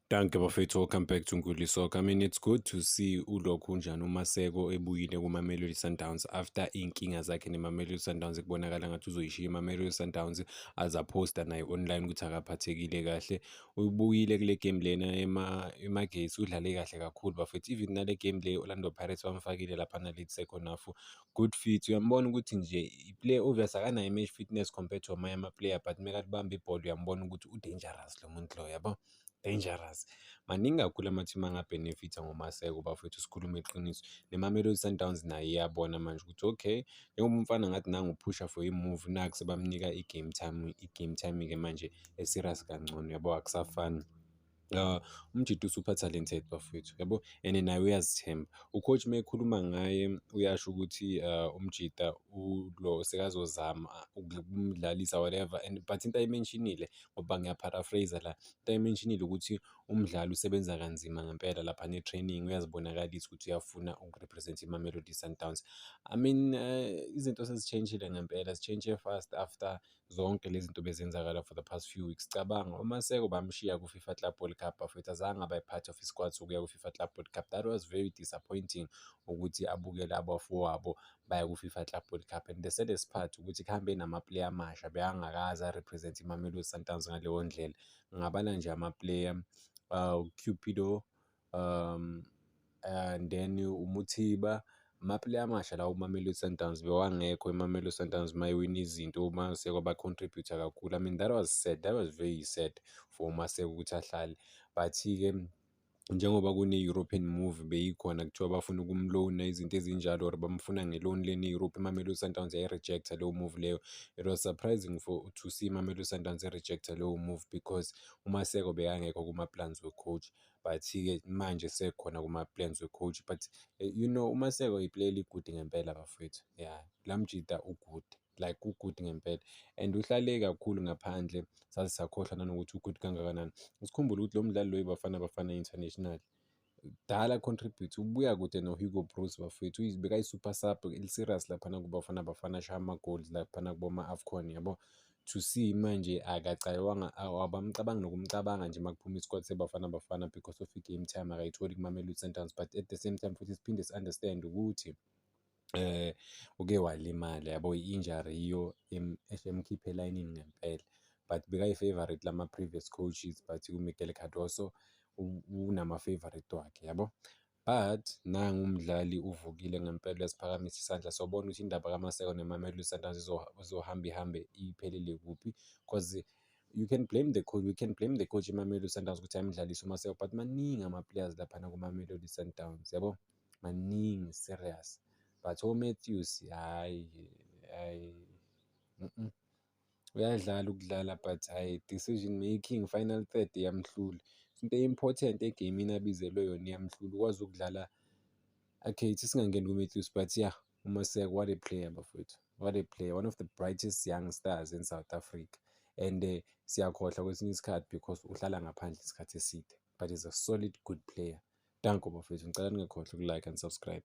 Dankie bafethu, welcome back to Nkuli Soccer. I mean, it's good to see ulokhu njani uMaseko ebuyile kuMamelodi Sundowns after iy'nkinga zakhe neMamelodi Sundowns. Kubonakala ngathi uzoyishiya iMamelodi Sundowns, aze aphosta naye online ukuthi akaphathekile kahle. Ubuyile kule game lena eMagesi, udlale kahle kakhulu bafethu. Even nale game le Orlando Pirates bamfakile laphana late second half. Good fit, uyambona ukuthi nje i-player obvious akanayo i-match fitness compared to amanye ama-player, but mekabamba ibhola uyambona ukuthi u-dangerous lo muntu lo, yabo, dangerous. Maningi kakhulu ama-team anga-benefit-a ngoMaseko bafethu, sikhulume iqiniso. NeMamelodi Sundowns nayo iyabona manje ukuthi okay, njengoba umfana ngathi nangu uphusha for i-move, naku sebamnika i-game time, i-game time-ke manje e-serious kangcono, yabo, akusafani. Umjita u-super talented bafowethu, yabo, and naye uyazithemba. U-coach uma ekhuluma ngaye uyasho ukuthi umjita ulo sekazozama ukumdlalisa whatever, and but into ayi-mention-ile, ngoba ngiya-paraphrase la, into ayi-mention-ile ukuthi umdlali usebenza kanzima ngempela laphana e-training, uyazibonakalisa ukuthi uyafuna uku-represent iMamelodi Sundowns. I mean, izinto sezi-change-ile ngempela, zi-change fast after zonke lezi zinto bezenzakala for the past few weeks. Cabanga uMaseko bamshiya ku-FIFA Club World Cup bafethu, azange abe part of i-squad sokuya ku-FIFA Club World Cup. That was very disappointing ukuthi abukele abafowabo baya ku-FIFA Club World Cup, and the saddest part ukuthi kuhambe nama-player amasha bekangakaze a-represent iMamelodi Sundowns ngaleyo ndlela. Ngingabala nje ama-player Cupido, and then uMuthiba, ama-player amasha lawo kuMamelodi Sundowns bewangekho iMamelodi Sundowns mayiwina izinto, uMaseko ba-contribute-a kakhulu. I mean, that was sad, that was very sad for uMaseko ukuthi ahlale, but-ke njengoba kune-European move beyikhona, kuthiwa bafuna ukum-loan-a, izinto ezinjalo, or bamfuna nge-loan lena e-Europe, iMamelodi Sundowns yayi-reject-a leyo move leyo. It was surprising for to see iMamelodi Sundowns i-reject-a leyo move because uMaseko bekangekho kuma-plans we-coach, but-ke manje sekhona kuma-plans we-coach. But uMaseko i-player eli-good ngempela bafowethu, ya, la mjita u-good, like u-good ngempela and uhlale kakhulu ngaphandle, saze sakhohlwa nanokuthi u-good kangakanani. Usikhumbule ukuthi lo mdlali lo iBafana Bafana International, kudala contribute, ubuya kude no-Hugo Broos bafowethu, bekayi-super sub eli-serious laphana kuBafana Bafana, ashaya ama-goals laphana kuboma-AFCON, yabo. To see manje akacaywanga, abamcabangi nokumcabanga nje makuphuma i-squad seBafana Bafana because of i-game time akayitholi kuMamelodi Sundowns, but at the same time futhi siphinde si-understand ukuthi uke walimala, yabo, i-injury yiyo emkhiphe elayinini ngempela, but bekayi-favourite lama-previous coaches, but uMiguel Cardoso unama-favourite wakhe, yabo. But nangu umdlali uvukile ngempela, uyasiphakamisa isandla, sobona ukuthi indaba kaMaseko neMamelodi Sundowns izohamba ihambe iphelele kuphi, 'cause you can blame the coach, we can blame the coach iMamelodi Sundowns ukuthi ayimdlalise uMaseko, but maningi ama-players laphana kuMamelodi Sundowns, yabo, maningi serious, but o-Matthews, hhayi hhayi, uyadlala ukudlala, but hhayi, decision making, final third iyamhlula. Into e-important e-game-ini abizelwe yona iyamhlula, ukwazi ukudlala. Okay, singangeni ku-Matthews, but yeah, uMaseko, what a player bafowethu, what a player, one of the brightest young stars in South Africa, and siyakhohlwa kwesinye isikhathi because uhlala ngaphandle isikhathi eside, but he's a solid good player. Danko bafowethu, ngicela ningakhohlwa uku-like and subscribe.